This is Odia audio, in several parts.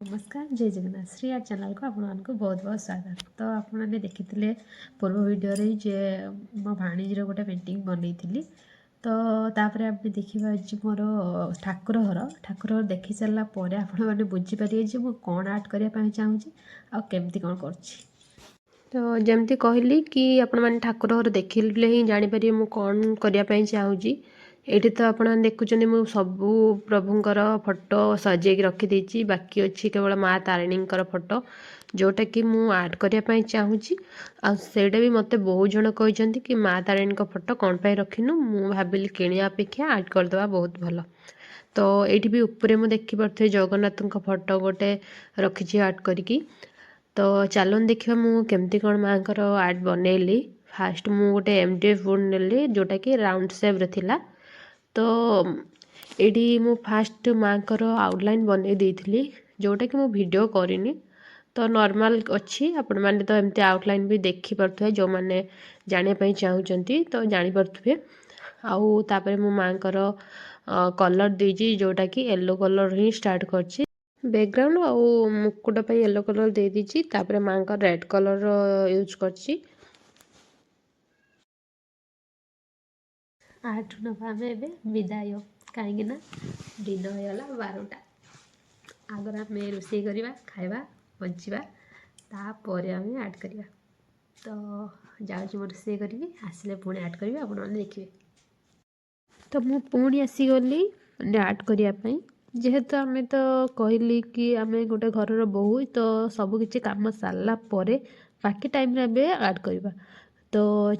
ନମସ୍କାର, ଜୟ ଜଗନ୍ନାଥ। ଶ୍ରୀ ଆର୍ଟ ଚ୍ୟାନେଲକୁ ଆପଣମାନଙ୍କୁ ବହୁତ ବହୁତ ସ୍ୱାଗତ। ତ ଆପଣମାନେ ଦେଖିଥିଲେ ପୂର୍ବ ଭିଡ଼ିଓରେ ଯେ ମୋ ଭାଣିଜୀର ଗୋଟେ ପେଣ୍ଟିଂ ବନେଇଥିଲି। ତ ତାପରେ ଆମେ ଦେଖିବା ଆଜି ମୋର ଠାକୁର ଘର। ଠାକୁର ଘର ଦେଖି ସାରିଲା ପରେ ଆପଣମାନେ ବୁଝିପାରିବେ ଯେ ମୁଁ କ'ଣ ଆର୍ଟ କରିବା ପାଇଁ ଚାହୁଁଛି ଆଉ କେମିତି କ'ଣ କରୁଛି। ତ ଯେମିତି କହିଲି କି ଆପଣମାନେ ଠାକୁର ଘର ଦେଖିଲେ ହିଁ ଜାଣିପାରିବେ ମୁଁ କ'ଣ କରିବା ପାଇଁ ଚାହୁଁଛି। ଏଇଠି ତ ଆପଣମାନେ ଦେଖୁଛନ୍ତି, ମୁଁ ସବୁ ପ୍ରଭୁଙ୍କର ଫଟୋ ସଜେଇକି ରଖିଦେଇଛି। ବାକି ଅଛି କେବଳ ମା ତାରିଣୀଙ୍କର ଫଟୋ, ଯେଉଁଟାକି ମୁଁ ଆର୍ଟ କରିବା ପାଇଁ ଚାହୁଁଛି। ଆଉ ସେଇଟା ବି ମୋତେ ବହୁତ ଜଣ କହିଛନ୍ତି କି ମା ତାରିଣୀଙ୍କ ଫଟୋ କ'ଣ ପାଇଁ ରଖିନୁ? ମୁଁ ଭାବିଲି କିଣିବା ଅପେକ୍ଷା ଆର୍ଟ କରିଦେବା ବହୁତ ଭଲ। ତ ଏଇଠି ବି ଉପରେ ମୁଁ ଦେଖିପାରୁଥିବି, ଜଗନ୍ନାଥଙ୍କ ଫଟୋ ଗୋଟେ ରଖିଛି ଆର୍ଟ କରିକି। ତ ଚାଲନ୍ତୁ ଦେଖିବା ମୁଁ କେମିତି କ'ଣ ମାଆଙ୍କର ଆର୍ଟ ବନେଇଲି। ଫାଷ୍ଟ ମୁଁ ଗୋଟେ MDF board ନେଲି, ଯେଉଁଟାକି ରାଉଣ୍ଡ ସେପ୍ରେ ଥିଲା। ତ ଏଇଠି ମୁଁ ଫାଷ୍ଟ ମାଆଙ୍କର ଆଉଟଲାଇନ୍ ବନେଇ ଦେଇଥିଲି, ଯେଉଁଟାକି ମୁଁ ଭିଡ଼ିଓ କରିନି, ତ ନର୍ମାଲ୍ ଅଛି। ଆପଣମାନେ ତ ଏମିତି ଆଉଟଲାଇନ୍ ବି ଦେଖିପାରୁଥିବେ, ଯେଉଁମାନେ ଜାଣିବା ପାଇଁ ଚାହୁଁଛନ୍ତି ତ ଜାଣିପାରୁଥିବେ। ଆଉ ତାପରେ ମୁଁ ମାଆଙ୍କର କଲର୍ ଦେଇଛି, ଯେଉଁଟାକି ୟେଲୋ କଲର୍ ହିଁ ଷ୍ଟାର୍ଟ କରିଛି। ବ୍ୟାକଗ୍ରାଉଣ୍ଡ ଆଉ ମୁକୁଟ ପାଇଁ ୟେଲୋ କଲର୍ ଦେଇଦେଇଛି। ତାପରେ ମାଆଙ୍କର ରେଡ଼୍ କଲର୍ ୟୁଜ୍ କରିଛି। ଆର୍ଟରୁ ନେବା ଆମେ ଏବେ ବିଦାୟ, କାହିଁକି ନା ଦିନ ହେଇଗଲା 12ଟା। ଆଗରେ ଆମେ ରୋଷେଇ କରିବା, ଖାଇବା, ବଞ୍ଚିବା, ତାପରେ ଆମେ ଆର୍ଟ କରିବା। ତ ଯାଉଛି ମୁଁ ରୋଷେଇ କରିବି, ଆସିଲେ ପୁଣି ଆର୍ଟ କରିବି, ଆପଣମାନେ ଦେଖିବେ। ତ ମୁଁ ପୁଣି ଆସିଗଲି ମାନେ ଆର୍ଟ କରିବା ପାଇଁ। ଯେହେତୁ ଆମେ ତ କହିଲି କି ଆମେ ଗୋଟେ ଘରର ବୋହୂ, ତ ସବୁକିଛି କାମ ସାରିଲା ପରେ ବାକି ଟାଇମ୍ରେ ଏବେ ଆର୍ଟ କରିବା। ତ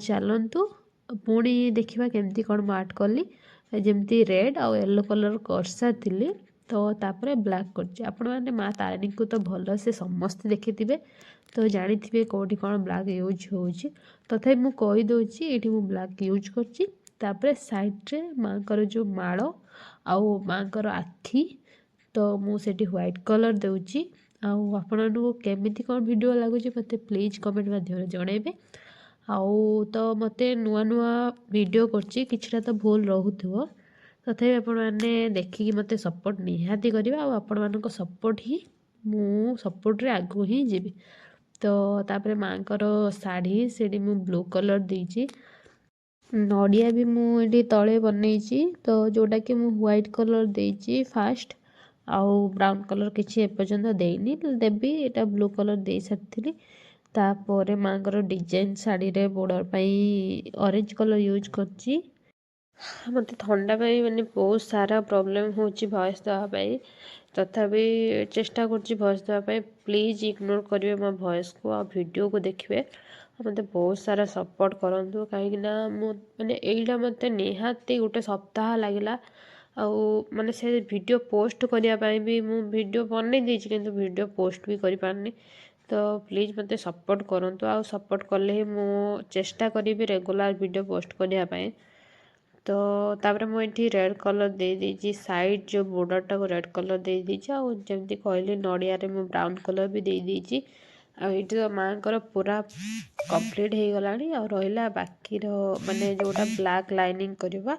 ଚାଲନ୍ତୁ ପୁଣି ଦେଖିବା କେମିତି କ'ଣ ମୁଁ ଆର୍ଟ କଲି। ଯେମିତି ରେଡ଼୍ ଆଉ ୟେଲୋ କଲର୍ କରିସାରିଥିଲି, ତ ତାପରେ ବ୍ଲାକ୍ କରିଛି। ଆପଣମାନେ ମା ତାରିଣୀଙ୍କୁ ତ ଭଲସେ ସମସ୍ତେ ଦେଖିଥିବେ, ତ ଜାଣିଥିବେ କେଉଁଠି କ'ଣ ବ୍ଲାକ୍ ୟୁଜ୍ ହେଉଛି। ତଥାପି ମୁଁ କହିଦେଉଛି, ଏଇଠି ମୁଁ ବ୍ଲାକ୍ ୟୁଜ୍ କରିଛି। ତାପରେ ସାଇଡ଼୍ରେ ମାଆଙ୍କର ଯେଉଁ ମାଳ ଆଉ ମାଆଙ୍କର ଆଖି, ତ ମୁଁ ସେଠି ହ୍ୱାଇଟ୍ କଲର୍ ଦେଉଛି। ଆଉ ଆପଣମାନଙ୍କୁ କେମିତି କ'ଣ ଭିଡ଼ିଓ ଲାଗୁଛି, ମୋତେ ପ୍ଲିଜ୍ କମେଣ୍ଟ ମାଧ୍ୟମରେ ଜଣାଇବେ। ଆଉ ତ ମୋତେ ନୂଆ ନୂଆ ଭିଡ଼ିଓ କରୁଛି, କିଛିଟା ତ ଭୁଲ ରହୁଥିବ, ତଥାପି ଆପଣମାନେ ଦେଖିକି ମୋତେ ସପୋର୍ଟ ନିହାତି କରିବେ। ଆଉ ଆପଣମାନଙ୍କ ସପୋର୍ଟ ହିଁ ମୁଁ ସପୋର୍ଟରେ ଆଗକୁ ହିଁ ଯିବି। ତ ତାପରେ ମାଆଙ୍କର ଶାଢ଼ୀ, ସେଠି ମୁଁ ବ୍ଲୁ କଲର୍ ଦେଇଛି। ନଡ଼ିଆ ବି ମୁଁ ଏଠି ତଳେ ବନେଇଛି, ତ ଯେଉଁଟାକି ମୁଁ ହ୍ୱାଇଟ୍ କଲର୍ ଦେଇଛି ଫାଷ୍ଟ, ଆଉ ବ୍ରାଉନ୍ କଲର୍ କିଛି ଏପର୍ଯ୍ୟନ୍ତ ଦେଇନି, ଦେବି। ଏଇଟା ବ୍ଲୁ କଲର୍ ଦେଇ ସାରିଥିଲି। ତାପରେ ମାଆଙ୍କର ଡିଜାଇନ୍ ଶାଢ଼ୀରେ ବର୍ଡ଼ର ପାଇଁ ଅରେଞ୍ଜ କଲର୍ ୟୁଜ୍ କରିଛି। ମୋତେ ଥଣ୍ଡା ପାଇଁ ମାନେ ବହୁତ ସାରା ପ୍ରୋବ୍ଲେମ୍ ହେଉଛି ଭଏସ୍ ଦେବା ପାଇଁ, ତଥାପି ଚେଷ୍ଟା କରୁଛି ଭଏସ୍ ଦେବା ପାଇଁ। ପ୍ଲିଜ୍ ଇଗ୍ନୋର୍ କରିବେ ମୋ ଭଏସ୍କୁ ଆଉ ଭିଡ଼ିଓକୁ ଦେଖିବେ ଆଉ ମୋତେ ବହୁତ ସାରା ସପୋର୍ଟ କରନ୍ତୁ, କାହିଁକିନା ମୁଁ ମାନେ ଏଇଟା ମୋତେ ନିହାତି ଗୋଟେ ସପ୍ତାହ ଲାଗିଲା। ଆଉ ମାନେ ସେ ଭିଡ଼ିଓ ପୋଷ୍ଟ କରିବା ପାଇଁ ବି, ମୁଁ ଭିଡ଼ିଓ ବନେଇ ଦେଇଛି କିନ୍ତୁ ଭିଡ଼ିଓ ପୋଷ୍ଟ ବି କରିପାରୁନି। ତ ପ୍ଲିଜ୍ ମୋତେ ସପୋର୍ଟ କରନ୍ତୁ, ଆଉ ସପୋର୍ଟ କଲେ ହିଁ ମୁଁ ଚେଷ୍ଟା କରିବି ରେଗୁଲାର ଭିଡ଼ିଓ ପୋଷ୍ଟ କରିବା ପାଇଁ। ତ ତାପରେ ମୁଁ ଏଠି ରେଡ଼୍ କଲର୍ ଦେଇଦେଇଛି, ସାଇଡ଼୍ ଯେଉଁ ବର୍ଡ଼ରଟାକୁ ରେଡ଼୍ କଲର୍ ଦେଇଦେଇଛି। ଆଉ ଯେମିତି କହିଲି, ନଡ଼ିଆରେ ମୁଁ ବ୍ରାଉନ୍ କଲର୍ ବି ଦେଇଦେଇଛି। ଆଉ ଏଇଠି ତ ମାଆଙ୍କର ପୁରା କମ୍ପ୍ଲିଟ୍ ହେଇଗଲାଣି, ଆଉ ରହିଲା ବାକିର ମାନେ ଯେଉଁଟା ବ୍ଲାକ୍ ଲାଇନିଂ କରିବା,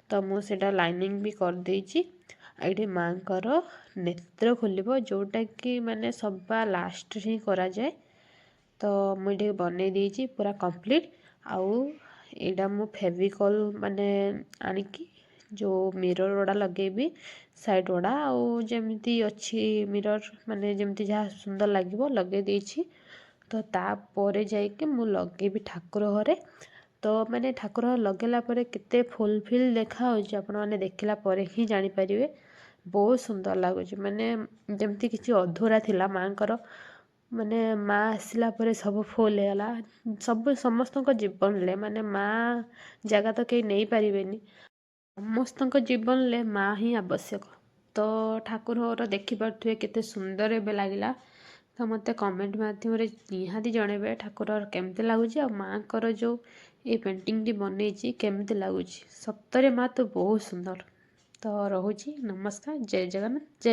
ତ ମୁଁ ସେଇଟା ଲାଇନିଂ ବି କରିଦେଇଛି। ଏଇଠି ମାଆଙ୍କର ନେତ୍ର ଖୋଲିବ, ଯେଉଁଟାକି ମାନେ ସବା ଲାଷ୍ଟରେ ହିଁ କରାଯାଏ। ତ ମୁଁ ଏଠି ବନେଇ ଦେଇଛି ପୁରା କମ୍ପ୍ଲିଟ୍। ଆଉ ଏଇଟା ମୁଁ ଫେଭିକଲ୍ ମାନେ ଆଣିକି ଯେଉଁ ମିରର୍ ଗୁଡ଼ା ଲଗେଇବି, ସାଇଡ଼୍ ଗୁଡ଼ା, ଆଉ ଯେମିତି ଅଛି ମିରର୍, ମାନେ ଯେମିତି ଯାହା ସୁନ୍ଦର ଲାଗିବ ଲଗେଇ ଦେଇଛି। ତ ତାପରେ ଯାଇକି ମୁଁ ଲଗେଇବି ଠାକୁର ଘରେ। ତ ମାନେ ଠାକୁର ଘରେ ଲଗେଇଲା ପରେ କେତେ ଫୁଲଫିଲ୍ ଦେଖାହେଉଛି, ଆପଣମାନେ ଦେଖିଲା ପରେ ହିଁ ଜାଣିପାରିବେ। ବହୁତ ସୁନ୍ଦର ଲାଗୁଛି, ମାନେ ଯେମିତି କିଛି ଅଧୁରା ଥିଲା ମାଆଙ୍କର, ମାନେ ମା ଆସିଲା ପରେ ସବୁ ଫୁଲ୍ ହେଇଗଲା। ସବୁ ସମସ୍ତଙ୍କ ଜୀବନରେ ମାନେ ମା ଜାଗା ତ କେହି ନେଇପାରିବେନି, ସମସ୍ତଙ୍କ ଜୀବନରେ ମା ହିଁ ଆବଶ୍ୟକ। ତ ଠାକୁର ଘର ଦେଖିପାରୁଥିବେ କେତେ ସୁନ୍ଦର ଏବେ ଲାଗିଲା। ତ ମୋତେ କମେଣ୍ଟ ମାଧ୍ୟମରେ ନିହାତି ଜଣାଇବେ ଠାକୁର ଘର କେମିତି ଲାଗୁଛି ଆଉ ମାଆଙ୍କର ଯେଉଁ ଏଇ ପେଣ୍ଟିଂଟି ବନେଇଛି କେମିତି ଲାଗୁଛି। ସତରେ ମା ତ ବହୁତ ସୁନ୍ଦର। ତ ରହୁଛି, ନମସ୍କାର, ଜୟ ଜଗନ୍ନାଥ, ଜୟ